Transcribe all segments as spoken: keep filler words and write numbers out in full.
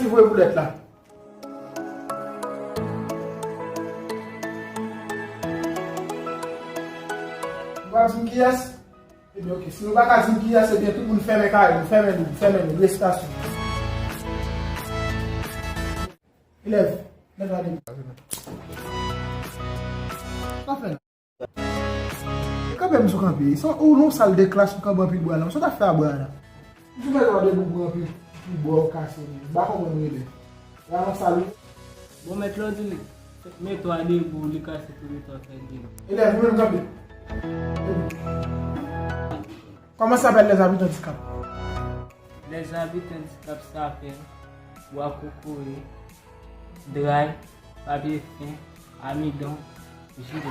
Voye boulèt la. Ou pa di m kiyès? Ebyen, oke. Si nou pa ka di m kiyès, ebyen, tout moun fèmen kay nou, fèmen nou, fèmen nou, resitasyon. Elèv, lèv la depi. Sa fè la? E kanpe m sou kanpe. Sa ou nan sal de klas ou kanpe anpil bwa la. Sa w t ap fè a bwa la? M sou fè debou pou anpil, pou bwa w kase. M pa konprann rele. La nan sal ou. Bon, mèt la di li, mete w debou, li kase tou, mete w fè debou. Elèv, ou menm kanpe. Comment s'appellent les habitants du Cap? Les habitants du Cap s'appellent Bwa Kokoye, Dray, Papye Fen, Amidon, Jide.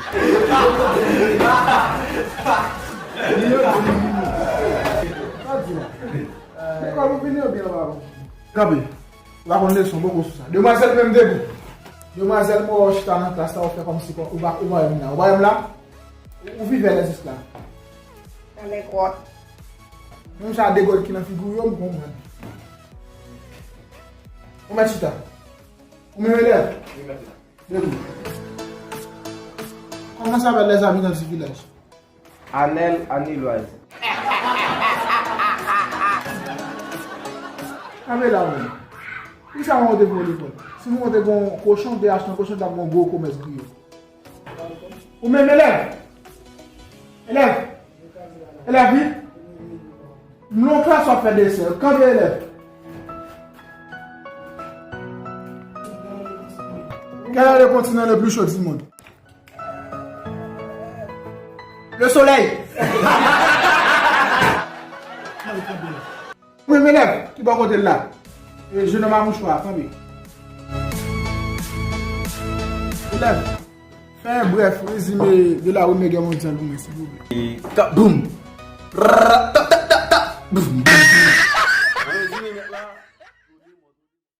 Lekòl ou vini yo byen anba bon. Kanpe. Ou pa konn leson poko sou sa. Demwazèl menm debou. Demwazèl mwen wè w chita nan klas la, ou fè kòmsi ou pa, ou pa wè m la. Ou pa wè m la? Ou vive lè zis la. Anlè kwòt. Menm sa degòl ki nan figi w yo, m konprann. Ou mèt chita. Ou menm elèv? Wi, mèt la. Debout. Comment s'appellent les habitants du village? Anèl, Anilwaz. Kanpe la, ou menm. Poukisa mwen te voye lekòl? Si mwen te gon kochon, te achte yon kochon, t ap gon gwo komès griyo. Ou menm elèv? Elèv? Elèv, vit. M nan klas w ap fè desè. Kanpe elèv. Quel est le continent le plus chaud du monde? Le soleil. Ou menm elèv ki bò kote l la? E jenòm a mouchwa, kanpe. Elèv, fè yon brèf rezime de la Première Guerre mondiale pou mwen, silvouplè. E, kaboum! Ra, ta, ta, ta, ta! Boum!